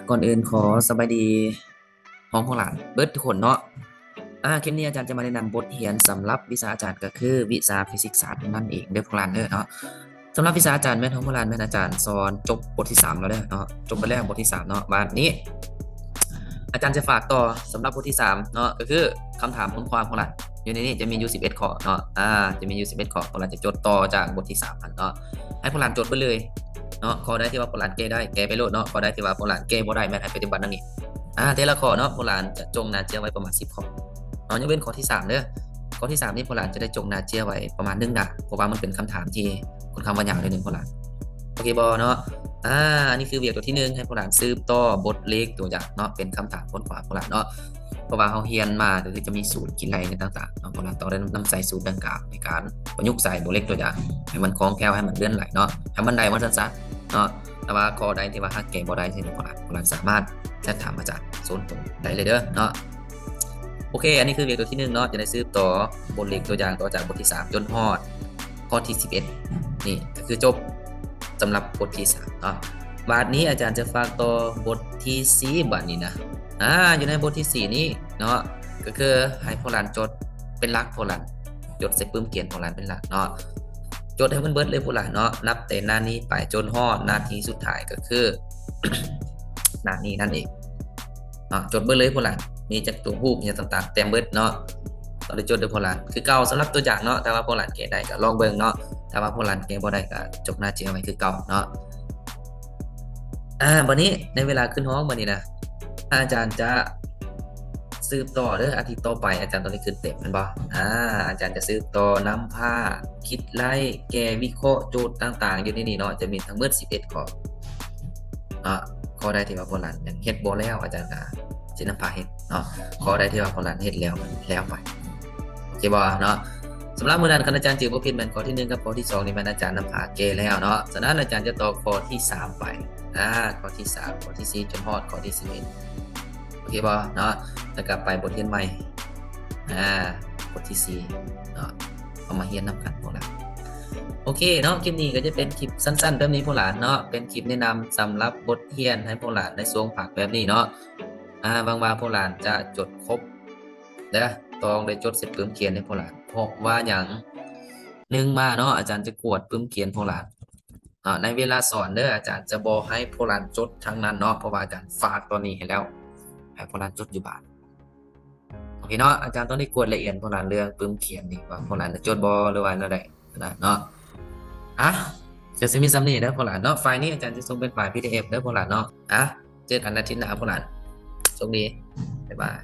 ກ່ອນອື່ນຂໍສະບາຍດີຮອງພວກຫຼານເບິດທຸກຄົນເນາະ. ອາ ຄລິບນີ້ອາຈານຈະມາແນະນຳບົດຮຽນສຳລັບວິຊາອາຈານ ກໍຄືວິຊາຟີຊິກສາດນັ້ນເອງເດີພວກຫຼານເດີເນາະ. ສຳລັບວິຊາອາຈານແມ່ນຮອງພວກຫຼານແມ່ນອາຈານສອນຈົບບົດທີສາມແລ້ວເດີເນາະ, ຈົບໄປແລ້ວບົດທີສາມເນາະ. ບາດນີ້ອາຈານຈະຝາກຕໍ່ສຳລັບບົດທີສາມເນາະ ກໍຄືຄຳຖາມຄົ້ນຄວ້າພວກຫຼານ. ຢູ່ໃນນີ້ຈະມີຢູ່ສິບເອັດຂໍ້ເນາະ, ອາ ຈະມີຢູ່ສິບເອັດຂໍ້ ພວກຫຼານຈະຈົດຕໍ່ຈາກບົດທີສາມຫັ້ນເນາະ. ໃຫ້ພວກຫຼານຈົດໄປເລີຍເນາະ, ຂໍ້ໃດທີ່ວ່າພວກຫຼານແກ້ໄດ້ ແກ້ໄປໂລດເນາະ, ຂໍ້ໃດທີ່ວ່າພວກຫຼານແກ້ບໍ່ໄດ້ ແມ່ນໃຫ້ປະຕິບັດດັ່ງນີ້. ອາ ແຕ່ລະຂໍ້ເນາະ ພວກຫຼານຈະຈົ່ງໜ້າເຈ້ຍໄວ້ປະມານສິບຂໍ້ເນາະ, ຍົກເວັ້ນຂໍ້ທີສາມເດີ. ຂໍ້ທີສາມນີ້ພວກຫຼານຈະໄດ້ຈົ່ງໜ້າເຈ້ຍໄວ້ປະມານໜຶ່ງໜ້າ ເພາະວ່າມັນເປັນຄຳຖາມທີ່ຄ່ອນຂ້າງວ່າຍາວໜ້ອຍໜຶ່ງພວກຫຼານ. ໂອເຄບໍ່ເນາະ? ອາ ອັນນີ້ຄືວຽກຕົວທີໜຶ່ງ ໃຫ້ພວກຫຼານສືບຕໍ່ບົດເລກຕົວຢ່າງເນາະ, ເປັນຄຳຖາມຄົ້ນຄວ້າພວກຫຼານເນາະ. ເພາະວ່າເຮົາຮຽນມາກໍຄືຈະມີສູດຄິດໄລ່ຫຍັງຕ່າງໆເນາະ, ພວກຫຼານຕ້ອງໄດ້ນຳໃຊ້ສູດດັ່ງກ່າວໃນການປະຍຸກໃສ່ບົດເລກຕົວຢ່າງ ໃຫ້ມັນຄ່ອງແຄ້ວ ໃຫ້ມັນເລື່ອນໄຫຼເນາະ, ໃຫ້ມັນໄດ້ວ່າຊັ້ນຊະເນາະ. ແຕ່ວ່າຂໍ້ໃດທີ່ວ່າຫາກແກ້ບໍ່ໄດ້ ເຊັ່ນພວກຫຼານ ພວກຫຼານສາມາດແຊັດຖາມອາຈານສ່ວນຕົງໄດ້ເລີຍເດີເນາະ. ໂອເຄ ອັນນີ້ຄືວຽກຕົວທີໜຶ່ງເນາະ, ຈະໄດ້ສືບຕໍ່ບົດເລກຕົວຢ່າງຕໍ່ຈາກບົດທີສາມຈົນຮອດຂໍ້ທີສິບເອັດ ນີ້ກໍຄືຈົບສຳລັບບົດທີສາມເນາະ. ບາດນີ້ອາຈານຈະຝາກຕໍ່ບົດທີສີ່ບາດນີ້ນະ. ອາ ຢູ່ໃນບົດທີສີ່ນີ້ເນາະ ກໍຄືໃຫ້ພວກຫຼານຈົດເປັນຫຼັກ, ພວກຫຼານຈົດໃສ່ປຶ້ມຂຽນພວກຫຼານເປັນຫຼັກເນາະ, ຈົດໃຫ້ມັນເບິດເລີຍພວກຫຼານເນາະ, ນັບແຕ່ໜ້ານີ້ໄປຈົນຮອດໜ້າທີ່ສຸດທ້າຍ ກໍຄືໜ້ານີ້ນັ້ນເອງເນາະ. ຈົດເບິດເລີຍພວກຫຼານ, ມີຈັກຕົວຮູບຫຍັງຕ່າງໆ ແຕ້ມເບິດເນາະ. ຕ້ອງໄດ້ຈົດເດີພວກຫຼານ ຄືເກົ່າສຳລັບຕົວຢ່າງເນາະ, ຖ້າວ່າພວກຫຼານແກ້ໄດ້ກໍລອງເບິ່ງເນາະ, ຖ້າວ່າພວກຫຼານແກ້ບໍ່ໄດ້ກໍຈົກໜ້າເຈ້ຍໄວ້ຄືເກົ່າເນາະ. ອາ ບາດນີ້ໃນເວລາຂຶ້ນຫ້ອງບາດນີ້ນະ ອາຈານຈະສືບຕໍ່ເດີ, ອາທິດຕໍ່ໄປອາຈານຕ້ອງໄດ້ຂຶ້ນເຕັມແມ່ນບໍ່? ອາ ອາຈານຈະສືບຕໍ່ນຳພາຄິດໄລ່ ແກ້ວິເຄາະໂຈດຕ່າງໆຢູ່ໃນນີ້ເນາະ, ຈະມີທັງໝົດສິບເອັດຂໍ້ເນາະ. ຂໍ້ໃດທີ່ວ່າພວກຫຼານຍັງເຮັດບໍ່ແລ້ວ ອາຈານກໍຊິນຳພາເຮັດເນາະ, ຂໍ້ໃດທີ່ວ່າພວກຫຼານເຮັດແລ້ວກໍແລ້ວໄປ. ໂອເຄບໍ່ເນາະ? ສຳລັບມື້ນັ້ນ ຄັນອາຈານຈື່ບໍ່ຜິດ ແມ່ນຂໍ້ທີໜຶ່ງກັບຂໍ້ທີສອງນີ້ແມ່ນອາຈານນຳພາແກ້ແລ້ວເນາະ. ສະນັ້ນອາຈານຈະຕໍ່ຂໍ້ທີສາມໄປ, ອາ ຂໍ້ທີສາມ, ຂໍ້ທີສີ່ ຈົນຮອດຂໍ້ທີສິບເອັດ. ໂອເຄບໍ່ເນາະ? ແລ້ວກໍໄປບົດຮຽນໃໝ່, ອາ ບົດທີສີ່ເນາະ, ເອົາມາຮຽນນຳກັນພວກຫຼານ. ໂອເຄເນາະ, ຄລິບນີ້ກໍຈະເປັນຄລິບສັ້ນໆແບບນີ້ພວກຫຼານເນາະ, ເປັນຄລິບແນະນຳສຳລັບບົດຮຽນໃຫ້ພວກຫຼານໃນຊ່ວງພັກແບບນີ້ເນາະ. ອາ ຫວັງວ່າພວກຫຼານຈະຈົດຄົບເດີ, ຕ້ອງໄດ້ຈົດໃສ່ປຶ້ມຂຽນໃຫ້ພວກຫຼານ. ເພາະວ່າຫຍັງ? ໜຶ່ງມາເນາະ, ອາຈານຈະກວດປຶ້ມຂຽນພວກຫຼານເນາະ, ໃນເວລາສອນເດີ, ອາຈານຈະບໍ່ໃຫ້ພວກຫຼານຈົດທັງນັ້ນເນາະ, ເພາະວ່າອາຈານຝາກຕອນນີ້ໃຫ້ແລ້ວ, ໃຫ້ພວກຫຼານຈົດຢູ່ບ້ານ. ໂອເຄເນາະ, ອາຈານຕ້ອງໄດ້ກວດລະອຽດພວກຫຼານເລື່ອງປຶ້ມຂຽນນີ້ ວ່າພວກຫຼານຈະຈົດບໍ່ ຫຼືວ່າແນວໃດນະເນາະ. ອະ ກໍຊິມີສ່ຳນີ້ເດີພວກຫຼານເນາະ, ໄຟລ໌ນີ້ອາຈານຈະສົ່ງເປັນໄຟລ໌ ພີດີເອັຟ ເດີພວກຫຼານເນາະ. ອະ ເຈີກັນອາທິດໜ້າພວກຫຼານ, ໂຊກດີ, ບາຍບາຍ.